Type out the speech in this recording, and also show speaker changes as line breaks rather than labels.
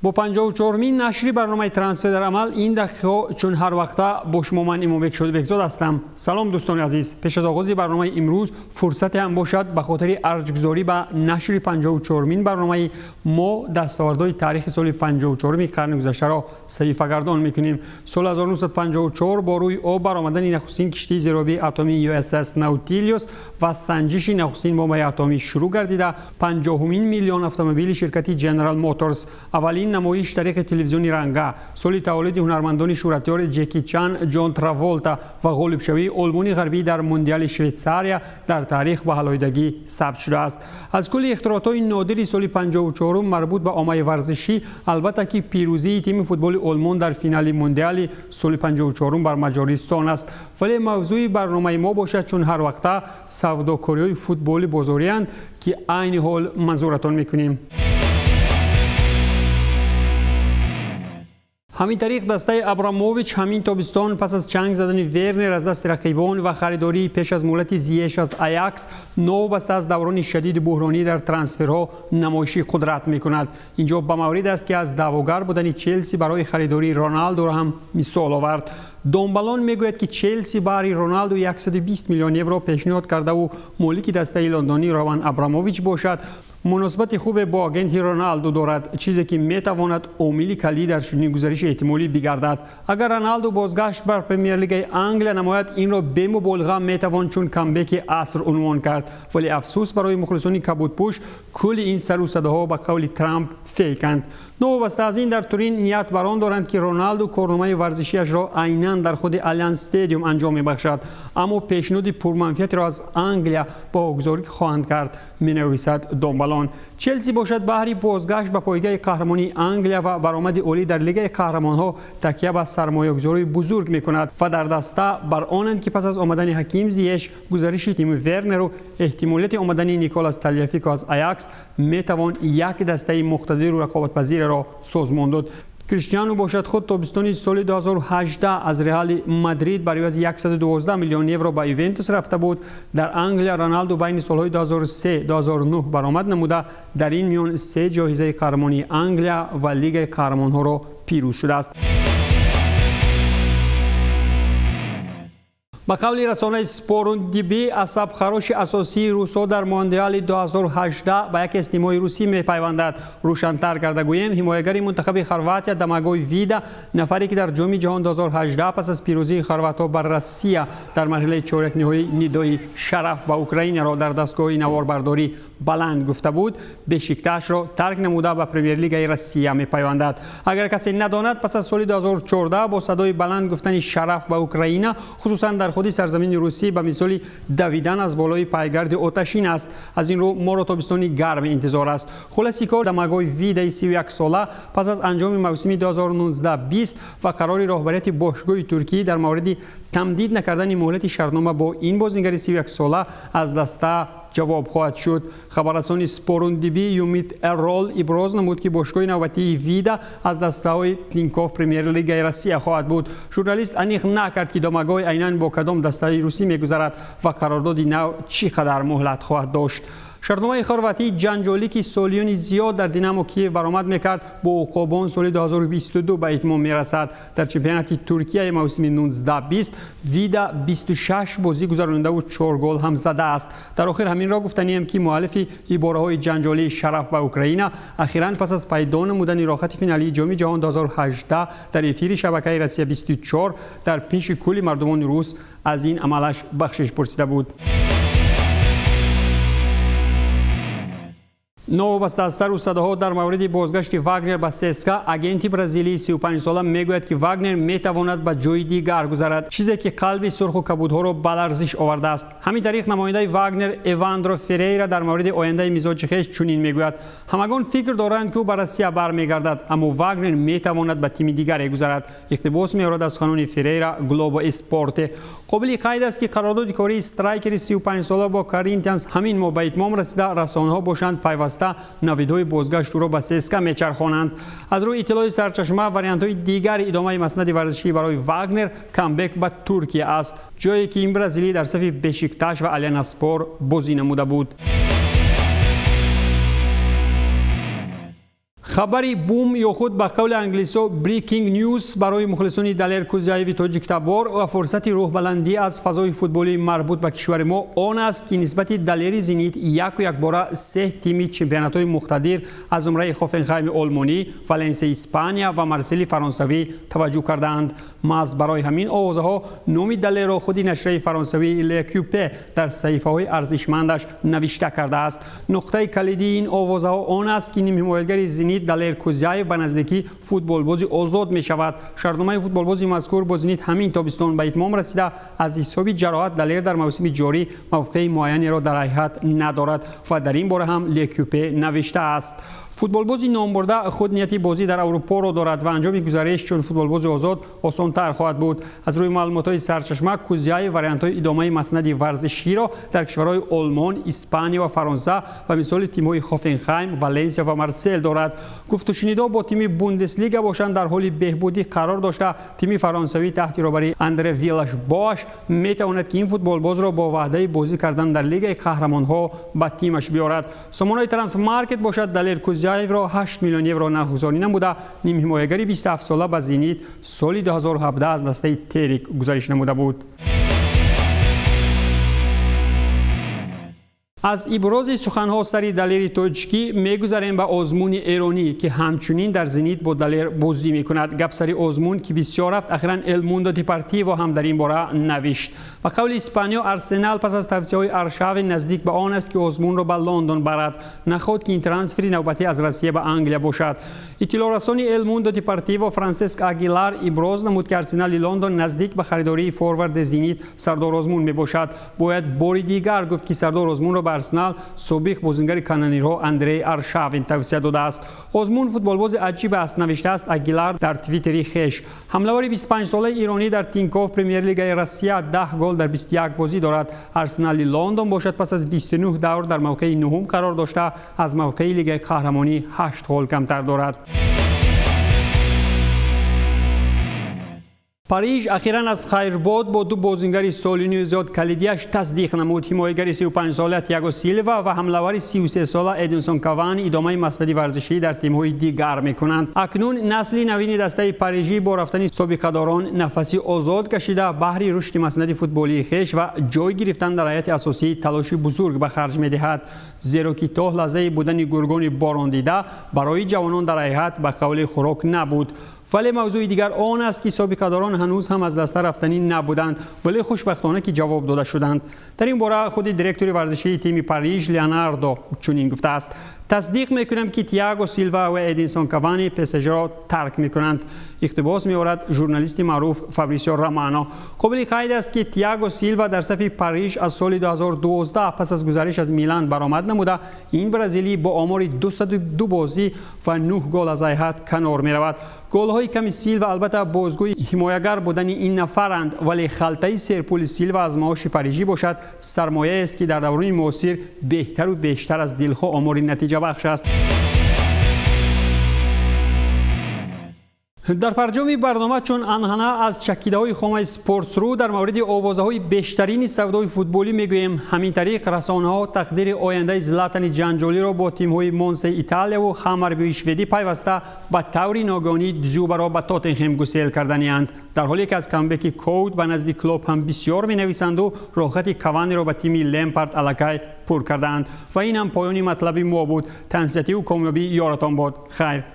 Бо 54-мин нашри барномаи трансфер дар амал ин дақиқаҳо чун ҳар вақта бо шумо ман Имомбек Шодибекзод ҳастам. Салом дӯстони азиз. Пеш аз оғози барномаи имрӯз фурсате ҳам бошад ба хотири арҷгузорӣ ба нашри 54-мин барномаи мо дастовардҳои таърихи соли 54-ми қарни гузаштаро саҳифагардон мекунем. Соли 1954 бо рӯи об баромадани нахустин киштии зеробии атомии USS Nautilus ва санҷиши нахустин бомбаи атомӣ шурӯъ гардида, 50-мин миллион автомобили ширкати General Motors, аввалин намоиш тариқи телевизиони ранга, соли таваллуди ҳунармандони шӯҳратёри Ҷеки Чан, Ҷон Траволта ва ғолибшавии Олмони Ғарбӣ дар Мундиали Швейтсария дар таърих ба ҳалоидагӣ сабт шудааст. Аз кулли ихтироъотҳои нодири соли 54 марбут ба оммаи варзишӣ, албатта ки пирӯзии тими футболи Олмон дар финали Мундиали соли 54 бар Маҷористон аст. Вале мавзӯи барномаи мо бошад чун ҳар вақта савдокориҳои футболи бозорианд, ки айни ҳол манзуратон мекунем. Ҳамин тариқ дастаи Абрамович ҳамин тобистон пас аз чанг задани Вернер аз дасти рақибон ва харидории пеш аз муҳлати Зиеш аз Аякс новобаста аз даврони шадиди буҳронӣ дар трансферҳо намоиши қудрат мекунад. Инҷо ба маврид аст, ки аз даъвогар будани Челси барои харидории Роналдоро ҳам мисол овард. Домбалон мегӯяд, ки Челси баҳри Роналдо 120 миллион евро пешниҳод кардаву молики дастаи лондонӣ Роман Абрамович бошад, муносибати хубе бо агенти Роналдо дорад, чизе ки метавонад омили калӣ дар чунин гузариши эҳтимолӣ бигардад. Агар Роналдо бозгашт бар Премьер-лигаи Англия намояд, инро бемуболиға метавон чун камбеки аср унвон кард. Вале афсӯс барои мухлисони кабудпӯш, кулли ин сару садоҳо ба қавли Трамп фейканд. Новобаста аз ин дар Турин ният бар он доранд, ки Роналдо корномаи варзишиашро айнан дар худи Алянс Стадиум анҷом мебахшад, аммо пешниҳоди пурманфиатро аз Англия баҳогузорӣ хоҳанд кард, менависад Домбалон. Челси бошад баҳри бозгашт ба пойгаи қаҳрамонии Англия ва баромади олӣ дар Лигаи қаҳрамонҳо такя ба сармоягузории бузург мекунад ва дар даста бар онанд, ки пас аз омадани Ҳаким Зиеш, гузариши Тимо Вернеру эҳтимолияти омадани Николас Талияфико аз Аякс метавон як дастаи муқтадиру рақобатпазирро созмон дод. Криштиану бошад худ тобистони соли 2018 аз Реали Мадрид бар ивази 112 миллион евро ба Ювентус рафта буд. Дар Англия Роналдо байни солҳои 2003-2009 баромад намуда, дар ин миён се ҷоизаи қаҳрамонии Англия ва Лигаи қаҳрамонҳоро пирӯз шудааст. Ба қавли расонаи Спорун-ДБ, асабхароши асосии русҳо дар Мондиали 2018 ба яке аз тимҳои русӣ мепайвандад. Рӯшантар карда гӯем, ҳимоягари мунтахаби Хорватия Дамагой Вида, нафаре ки дар Ҷоми ҷаҳон 2018 пас аз пирӯзии хорватҳо бар Россия дар марҳилаи чорякниҳоӣ нидои шараф ба Украинаро дар дастгоҳи наворбардорӣ баланд гуфта буд, Бешикташро тарк намуда ба Премьер-лигаи Россия мепайвандад. Агар касе надонад, пас аз соли 2014 бо садои баланд гуфтани шараф ба Украина, хусусан дар худи сарзамини Русӣ, ба мисоли давидан аз болои пайгарди оташин аст. Аз ин рӯ моро тобистони гарм интизор аст. Хулоси кор, Дамагой Видаи 31 сола пас аз анҷоми мавсими 2019-20 ва қарори роҳбарияти бошгоҳи Туркӣ дар мавриди тамдид накардани муҳлати шартнома бо ин бозигари 31 сола аз даста ҷавоб хоҳад шуд. Хабаррасони Спорун-ДБ Юмит Эррол иброз намуд, ки бошгоҳи навбатии Вида аз дастаҳои Тинькофф Премьер-лигаи Россия хоҳад буд. Журналист аниқ накард, ки Домагой айнан бо кадом дастаи русӣ мегузарад ва қарордоди нав чӣ қадар муҳлат хоҳад дошт. Шартномаи хорватии ҷанҷолӣ, ки солиёни зиёд дар Динамо Киев баромад мекард, бо уқобон соли 2022 ба итмом мерасад. Дар чемпионати Туркияи мавсими 19-20 Вида 26 бозӣ гузаронидаву 4 гол ҳам задааст. Дар охир ҳаминро гуфтанием, ки муаллифи ибораҳои ҷанҷолии шараф ба Украина ахиран пас аз пайдо намудани роҳхати финалии Ҷоми ҷаҳон 2018 дар эфири шабакаи Россия 24 дар пеши кулли мардумони рус аз ин амалаш бахшиш пурсида буд. Новобаста аз сару садоҳо дар мавриди бозгашти Вагнер ба ССК, агенти бразилии 35сола мегӯяд, ки Вагнер метавонад ба ҷои дигар гузарад, чизе ки қалби сурху кабудҳоро ба ларзиш овардааст. Ҳамин тариқ намояндаи Вагнер Эвандро Ферейра дар мавриди ояндаи мизоҷи хеш чунин мегӯяд: ҳамагон фикр доранд, ки ӯ ба Россия бармегардад, аммо Вагнер метавонад ба тими дигаре гузарад. Иқтибос меорад аз қануни Ферейра Глобо Эспорте. Қобили қайд аст, ки қарордоди кории страйкери 35сола бо Коринтианс ҳамин моҳ ба итмом расида, расонаҳо бошанд пайваста навидҳои бозгашт ӯро ба ССК мечархонанд. Аз рӯи иттилои сарчашма, вариантҳои дигари идомаи маснади варзишӣ барои Вагнер камбек ба Туркия аст, ҷое ки ин бразилӣ дар сафи Бешикташ ва Аланяспор бозӣ намуда буд. Хабари бум ё худ ба қавли англисо breaking news барои мухлисони Далер Кузяеви тоҷиктабор ва фурсати рӯҳбаландӣ аз фазои футболии марбут ба кишвари мо он аст, ки нисбати Далери Зенит яку якбора се тими чемпионатҳои муқтадир аз зумраи Хофенхайми олмонӣ, Валенсияи Испания ва Марсели фаронсавӣ таваҷҷӯҳ кардаанд. Маҳз барои ҳамин овозаҳо номи Далерро худи нашрияи фаронсавии Лекюпе дар саҳифаҳои арзишмандаш навишта кардааст. Нуқтаи калидии ин овозаҳо он аст, ки нимҳимоятгари Зенит Далер Кузяев ба наздикӣ футболбози озод мешавад. Шартномаи футболбози мазкур бо Зенит ҳамин тобистон ба итмом расида, аз ҳисоби ҷароҳат Далер дар мавсими ҷорӣ мавқеи муайянеро дар ҳайат надорад ва дар ин бора ҳам Лекюпе навиштааст. Футболбози номбурда худ нияти бозӣ дар Аврупоро дорад ва анҷоми гузариш чун футболбози озод осонтар хоҳад буд. Аз рӯи маълумотҳои сарчашма, Кузяев вариантҳои идомаи маснади варзиширо дар кишварҳои Олмон, Испания ва Фаронса ба мисоли тимҳои Хофенхайм, Валенсия ва Марсел дорад. Гуфтушунидҳо бо тими Бундеслига бошанд дар ҳоли беҳбудӣ қарор дошта, тими фаронсавӣ таҳти роҳбарии Андре Вилаш Боаш метавонад, ки ин футболбозро бо ваъдаи бозӣ кардан дар Лигаи қаҳрамонҳо ба тимаш биёрад. Сомонаи Трансмаркет бошад Далер Кузяевро 8 миллион евро нархгузорӣ намуда, нимҳимоягари 27-сола ба Зенит соли 2017 аз дастаи Терек гузариш намуда буд. Аз ибрози суханҳо сари Далери тоҷикӣ мегузарем ба озмуни эронӣ, ки ҳамчунин дар Зенит бо Далер бозӣ мекунад. Гап сари озмун ки бисёр рафт, ахиран Эл Мундо Депортиво ҳам дар ин бора навишт. Ба қавли Испаниё, Арсенал пас аз тавсияҳои Аршавин наздик ба он аст, ки озмунро ба Лондон барад. Наход ки ин трансфери навбатӣ аз Россия ба Англия бошад. Иттилоърасони Эл Мундо Депортиво Франсеск Агилар иброз намуд, ки Арсенали Лондон наздик ба харидории форварди Зенит Сардор Озмун мебошад. Бояд бори дигар гуфт, ки Сардор Озмунро ба Арсенал собиқ бозингари канонирҳо Андрей Аршавин тавсия додааст. Озмун футболбози аҷиб аст, навиштааст Агилар дар твиттери хеш. Ҳамлавари 25-солаи иронӣ дар Тинькофф Премьер-лигаи Россия 10 гол дар 21 бозӣ дорад. Арсенали Лондон бошад пас аз 29 давр дар мавқеи нуҳум қарор дошта, аз мавқеи Лигаи қаҳрамонӣ 8 гол камтар дорад. Париж ахиран аз хайрбод бо ду бозингари солинии зиёд калидияш тасдиқ намуд. Ҳимоягари 35-сола Тиаго Силва ва ҳамлавари 33-сола Эдинсон Кавани идомаи маснади варзишӣ дар тимҳои дигар мекунанд. Акнун насли навини дастаи парижӣ бо рафтани собиқадорон нафаси озод кашида, баҳри рушди маснади футболии хеш ва ҷой гирифтан дар ҳайати асосӣ талоши бузург ба харҷ медиҳад, зеро ки то лаҳзаи будани гургони борондида барои ҷавонон дар ҳайат ба қавли хӯрок набуд. Вале мавзӯи дигар он аст, ки собиқадорон ҳанӯз ҳам аз даста рафтанӣ набуданд, вале хушбахтона ки ҷавоб дода шуданд. Дар ин бора худи директори варзишии тими Париж Леонардо чунин гуфтааст: тасдиқ мекунам, ки Тиаго Силва ва Эдинсон Кавани ПСЖ-ро тарк мекунанд. Иқтибос меорад журналисти маъруф Фабрисио Романо. Қобили қайд аст, ки Тиаго Силва дар сафи Париж аз соли 2012 пас аз гузариш аз Милан баромад намуда, ин бразилӣ бо омори 202 бозӣ ва 9 гол аз ҳайат канор меравад. Голҳои ками Силва албатта бозгӯи ҳимоягар будани ин нафаранд, вале халтаи серпули Силва аз маоши парижӣ бошад сармояест, ки дар даврони муосир беҳтару бештар аз дилхоҳ омори натиҷабахш аст. Дар фарҷоми барнома чун анҳана аз чакидаҳои хомаи Спортсру дар мавриди овозаҳои бештарини савдои футболӣ мегӯем. Ҳамин тариқ расонаҳо тақдири ояндаи Златани ҷанҷолиро бо тимҳои Монсаи Италияву Ҳаммарбюи шведӣ пайваста ба таври ногоҳонӣ Дзюбаро ба Тоттенхем гусел карданианд. Дар ҳоле ки аз камбеки Коут ба назди Клоп ҳам бисёр менависанду роҳхати Каваниро ба тими Лемпард аллакай пур кардаанд. Ва ин ҳам поёни матлаби мо буд. Тансиҳативу комёбӣ ёратон бод. Хайр.